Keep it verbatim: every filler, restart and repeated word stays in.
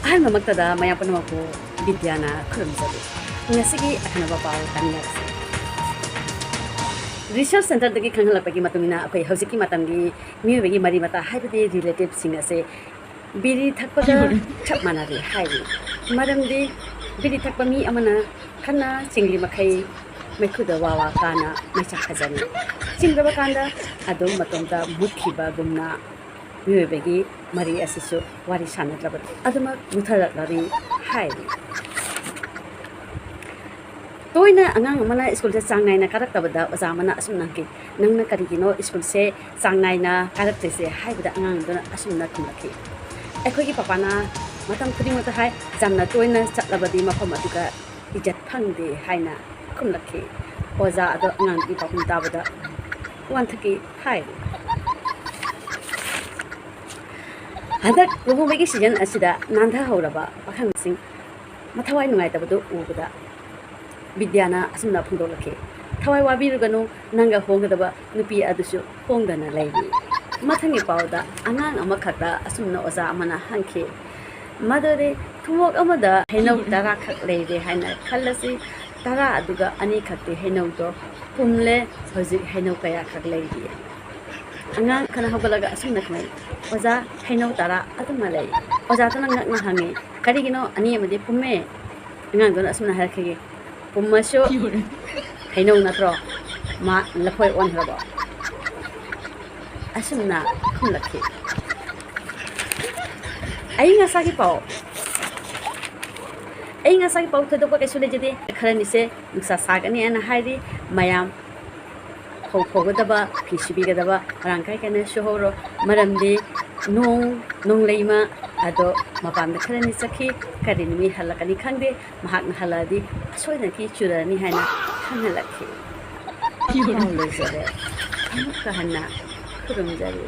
ꯑꯍꯥꯟꯕꯃꯛꯇꯗ ꯃꯌꯥꯝ ꯄꯨꯝꯅꯃꯛꯄꯨ ꯕꯤꯗ꯭ꯌꯥꯅ ꯈꯨꯔꯨꯝꯖꯔꯤ꯫ ꯉꯁꯤꯒꯤ ꯑꯈꯟꯅꯕ ꯄꯥꯎ ꯇꯥꯃꯤꯟꯅꯔꯁꯤ꯫ Research Centreꯗꯒꯤ ꯈꯪꯍꯜꯂꯛꯄꯒꯤ ꯃꯇꯨꯡ ꯏꯟꯅ, ꯑꯩꯈꯣꯏ ꯍꯧꯖꯤꯛꯀꯤ ꯃꯇꯝꯒꯤ ꯃꯤꯑꯣꯏꯕꯒꯤ ꯃꯔꯤ ꯃꯇꯥ, ꯍꯥꯏꯕꯗꯤ relative ꯁꯤꯡ ꯑꯁꯦ ꯕꯤꯔꯤ ꯊꯛꯄꯒ ꯆꯞ ꯃꯥꯟꯅꯔꯦ ꯍꯥꯏꯔꯤ꯫ ꯃꯔꯝꯗꯤ ꯕꯤꯔꯤ ꯊꯛꯄ ꯃꯤ ꯑꯃꯅ ꯈꯟꯅ ꯆꯤꯡꯂꯤ ꯃꯈꯩ ꯃꯩꯈꯨꯗ ꯋꯥ ꯋꯥ ꯀꯥꯅ ꯃꯩꯆꯥꯛ ꯐꯖꯅꯤ꯫ ꯆꯤꯡꯂꯕ ꯀꯥꯟꯗ ꯑꯗꯨꯝ ꯃꯇꯣꯝꯇ ꯃꯨꯠꯈꯤꯕꯒꯨꯝꯅ ꯃꯤꯑꯣꯏꯕꯒꯤ ꯃꯔꯤ ꯑꯁꯤꯁꯨ ꯋꯥꯔꯤ ꯁꯥꯟꯅꯗ꯭ꯔꯕꯗꯤ ꯑꯗꯨꯃꯛ ꯃꯨꯠꯊꯔꯛꯂꯅꯤ ꯍꯥꯏꯔꯤ꯫ ꯇꯣꯏꯅ ꯑꯉꯥꯡ ꯑꯃꯅ ꯁ꯭ꯀꯨꯜꯁꯦ ꯆꯥꯡ ꯅꯥꯏꯅ ꯀꯥꯔꯛꯇꯕꯗ ꯑꯣꯖꯥ ꯑꯃꯅ ꯑꯁꯨꯝꯅ ꯍꯪꯈꯤ, "ꯅꯪꯅ ꯀꯔꯤꯒꯤꯅꯣ ꯁ꯭ꯀꯨꯜꯁꯦ ꯆꯥꯡ ꯅꯥꯏꯅ ꯀꯥꯔꯛꯇ꯭ꯔꯤꯁꯦ?" ꯍꯥꯏꯕꯗ ꯑꯉꯥꯡ ꯑꯗꯨꯅ ꯑꯁꯨꯝꯅ ꯈꯨꯝꯂꯛꯈꯤ, "ꯑꯩꯈꯣꯏꯒꯤ ꯄꯄꯥꯅ ꯃꯇꯝ ꯈꯨꯗꯤꯡꯃꯛꯇ ꯍꯥꯏ, ꯌꯥꯝꯅ ꯇꯣꯏꯅ ꯆꯠꯂꯕꯗꯤ ꯃꯐꯝ ꯑꯗꯨꯒ ꯏꯖꯠ ꯐꯪꯗꯦ" ꯍꯥꯏꯅ ꯈꯨꯝꯂꯛꯈꯤ꯫ ꯑꯣꯖꯥ ꯑꯗꯣ ꯑꯉꯥꯡꯗꯨꯒꯤ ꯄꯥꯎꯈꯨꯝ ꯇꯥꯕꯗ ꯋꯥꯟꯊꯛꯀꯤ ꯍꯥꯏꯔꯤ꯫ ꯍꯟꯗꯛ ꯂꯨꯍꯣꯡꯕꯒꯤ season ꯑꯁꯤꯗ ꯅꯥꯟꯊꯍꯧꯔꯕ ꯄꯥꯈꯪꯁꯤꯡ ꯃꯊꯋꯥꯏ ꯅꯨꯡꯉꯥꯏꯇꯕꯗꯨ ꯎꯕꯗ ꯕꯤꯗ꯭ꯌꯥꯅ ꯑꯁꯨꯝꯅ ꯐꯣꯡꯗꯣꯛꯂꯛꯈꯤ, "ꯊꯋꯥꯏ ꯋꯥꯕꯤꯔꯨꯒꯅꯨ, ꯅꯪꯒ ꯍꯣꯡꯒꯗꯕ ꯅꯨꯄꯤ ꯑꯗꯨꯁꯨ ꯍꯣꯡꯗꯅ ꯂꯩꯔꯤ꯫" ꯃꯊꯪꯒꯤ ꯄꯥꯎꯗ ꯑꯉꯥꯡ ꯑꯃꯈꯛꯇ ꯑꯁꯨꯝꯅ ꯑꯣꯖꯥ ꯑꯃꯅ ꯍꯪꯈꯤ, "ꯃꯗꯨꯗꯤ ꯊꯨꯝꯃꯣꯛ ꯑꯃꯗ ꯍꯩꯅꯧ ꯇꯔꯥꯈꯛ ꯂꯩꯔꯦ ꯍꯥꯏꯅ ꯈꯜꯂꯁꯤ, ꯇꯔꯥ ꯑꯗꯨꯒ ꯑꯅꯤꯈꯛꯇꯤ ꯍꯩꯅꯧꯗꯣ ꯄꯨꯝꯂꯦ, ꯍꯧꯖꯤꯛ ꯍꯩꯅꯧ ꯀꯌꯥꯈꯛ ꯂꯩꯔꯤ?" ꯑꯉꯥꯡ ꯈꯔ ꯍꯧꯒꯠꯂꯒ ꯑꯁꯨꯝꯅ ꯈꯨꯝꯃꯛꯏ, "ꯑꯣꯖꯥ, ꯍꯩꯅꯧ ꯇꯔꯥ ꯑꯗꯨꯃ ꯂꯩ꯫" ꯑꯣꯖꯥꯗꯨꯅ ꯉꯛꯅ ꯍꯪꯉꯤ, "ꯀꯔꯤꯒꯤꯅꯣ? ꯑꯅꯤ ꯑꯃꯗꯤ ꯄꯨꯝꯃꯦ꯫" ꯑꯉꯥꯡꯗꯨꯅ ꯑꯁꯨꯝꯅ ꯍꯥꯏꯔꯛꯈꯤꯒꯦ, "ꯄꯨꯝꯃꯁꯨ ꯍꯩꯅꯧ ꯅꯠꯇ꯭ꯔꯣ? ꯃꯥ ꯂꯐꯣꯏ ꯑꯣꯟꯈ꯭ꯔꯕꯣ?" ꯑꯁꯨꯝꯅ ꯈꯨꯝꯂꯛꯈꯤ꯫ ꯑꯏꯪ ꯑꯁꯥꯒꯤ ꯄꯥꯎ꯫ ꯑꯏꯪ ꯑꯁꯥꯒꯤ ꯄꯥꯎ ꯊꯣꯏꯗꯣꯛꯄ ꯀꯩꯁꯨ ꯂꯩꯖꯗꯦ꯫ ꯈꯔꯅꯤꯁꯦ ꯅꯨꯡꯁꯥ ꯁꯥꯒꯅꯤ ꯍꯥꯏꯅ ꯍꯥꯏꯔꯤ꯫ ꯃꯌꯥꯝ ꯐꯧ ꯐꯧꯒꯗꯕ, ꯐꯤ ꯁꯨꯕꯤꯒꯗꯕ ꯃꯔꯥꯡ ꯀꯥꯏ ꯀꯥꯏꯅ ꯁꯨꯍꯧꯔꯣ꯫ ꯃꯔꯝꯗꯤ ꯅꯣꯡ, ꯅꯣꯡꯂꯩꯃ ꯑꯗꯣ ꯃꯄꯥꯟꯗ ꯈꯔꯅꯤ ꯆꯠꯈꯤ꯫ ꯀꯔꯤ ꯅꯨꯃꯤꯠ ꯍꯜꯂꯛꯀꯅꯤ ꯈꯪꯗꯦ꯫ ꯃꯍꯥꯛꯅ ꯍꯜꯂꯛꯑꯗꯤ ꯑꯁꯣꯏꯗꯅꯀꯤ ꯆꯨꯔꯛꯑꯅꯤ ꯍꯥꯏꯅ ꯈꯪꯍꯜꯂꯛꯈꯤ꯫ ꯄꯥꯎ ꯂꯣꯏꯖꯔꯦ꯫ ꯑꯃꯨꯛꯀ ꯍꯟꯅ ꯈꯨꯔꯨꯝꯖꯔꯤ꯫